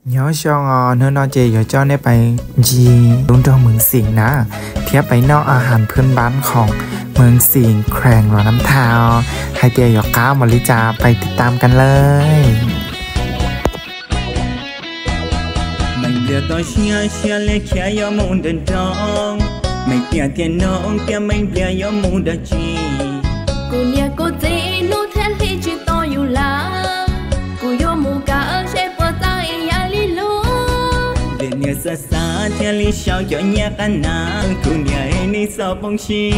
Nyob zoo os, hnub no ces yuav coj nej pais ncig lub nroog Mees Xim na, thiab pais noj a has phwb npab khoom Mees Xim Khees los nam thas os, hais tias yuav qab npaum li cas pais tiv tam kas lawm. Meej Nplias toj siab siab li khiav yuav mus nram nroog, Meej Nplias thiaj nug tias Meej Nplias yuav mus dab tsi. Kuv niam kuv txiv hnub thiab hli tsis tau yus lawm, kuv yuav mus kawm seb puas txawj ib yam li luag. Nplias niam xav xav thiaj li sau cov nyiaj qab nas, kuv niam nim txom poob siab.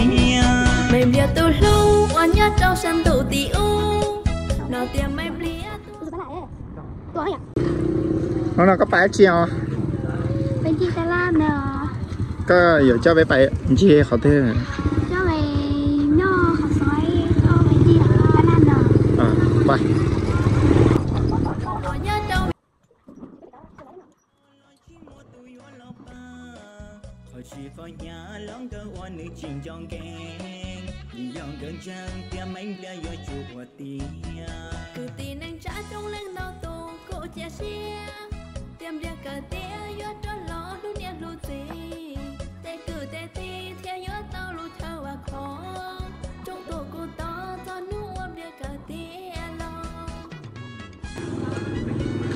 Meej Nplias tus hlub uas nyob rau sab ntuj tim ub, no tias Meej Nplias tus Hnub no koj pais dab tsi os? Koj yuav coj peb pais ncig qhov twg? Qhov tsis qhov hnyav los nkawd ua nws tsis nco nkees, vim yog nkawd ntseeg tias Meej Nplias yuav tsum ua tiag. Kwv tij neej tsa coob leej ntau tus kuj cia siab tias Nplias kawm tiav yuav rov los hlub niam hlub txiv. Tej kwv tej tij thiaj yuav tau lub chaw vam khom, rooj tuag kuj tos txog hnub uas Nplias kawm tiav los.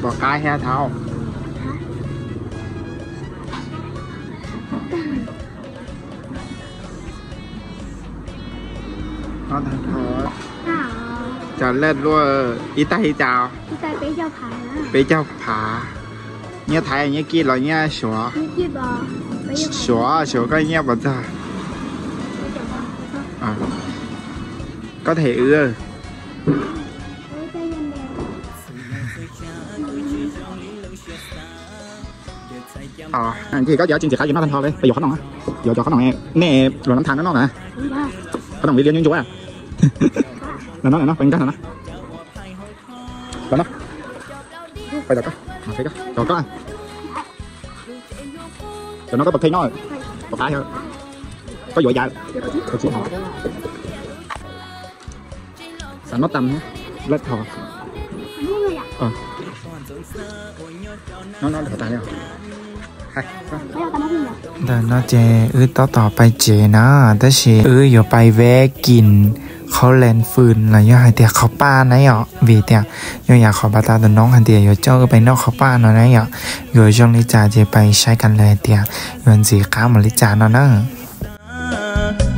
Pom qab thiab thaum. Cov laj luaj ib tais li cas? Peb caug phav. Nyiaj Thaib nyiaj Kib los nyiaj Suav? Suav, Suav koj nyiaj puas txog? Koj them wb. Ces koj tias tsis ntxim qab ces noj tag nrho li, peb yuav qhob noom, yuav cov qhob noom nej los nam thas no noj na. Qhob noom li liab nyuj ntsuab. Los no, los no, peb nkag no na. Los no, peb tom koj, tom koj. Cov no koj pom qheb noj, pom qab thiab. Koj yuav yam, xav noj tas laj thos. Ntawm no ces wb tab tom pais tsev na, tab sis wb yuav pais ve kis qhov len fwm los yog hais tias qhov paj na yom, vim tias yog yam qhov pas tas tus noob hais tias yuav coj wb pais noj qhov paj no na yom. Yuav zoo li cas ces pais saib kas lawm hais tias yuav ntxim qab npaum li cas no na.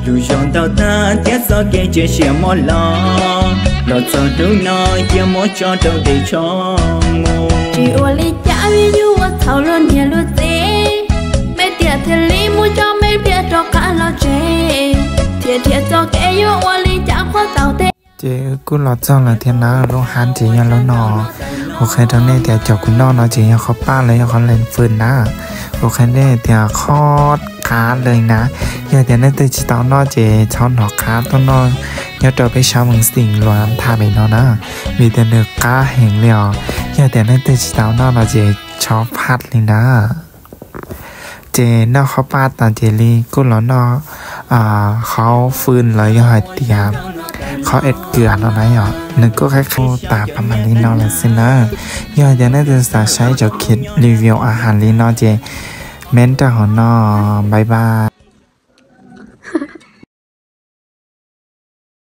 Lub zos ntau tag thiab txoj kev cia siab muab los, los txog hnub no cia muab tso rau tes tsho mus. Tsis ua li cas vim yus ua txhaum luag niam luag txiv, Mej Tiam thiaj li mus coj Mej Nplias rov qab los tsev, thiaj dhia txoj kev yuav ua li cas qhuav tau thiab. Ces wb kuj los txog lawm thiab na, lub hab ces yog lub no. Kuv qhia rau nej tias cov kuv noj no ces yog qhov paj los yog qhov len fwm na. Kuv qhia nej tias qhov qab li na, yog tias nej twg tsis tau noj ces txhob hnov qab tuaj noj nyob rau peb sab Mees Xim Luam Thas pem no na, vim tias nws qab heev li os. Yog tias nej twg tsis tau noj no ces txhob phaj li na. Ces noj qhov paj tas ces li kuj los noj qhov fwm los yog hais tias qhov et kwm no na yom, nws kuj qhib qhib tas pab mam li no lawm xwb na. Yog hais tias nej twg xav saib cov khiav review a has li no ces ment rau hauv no, bye bye.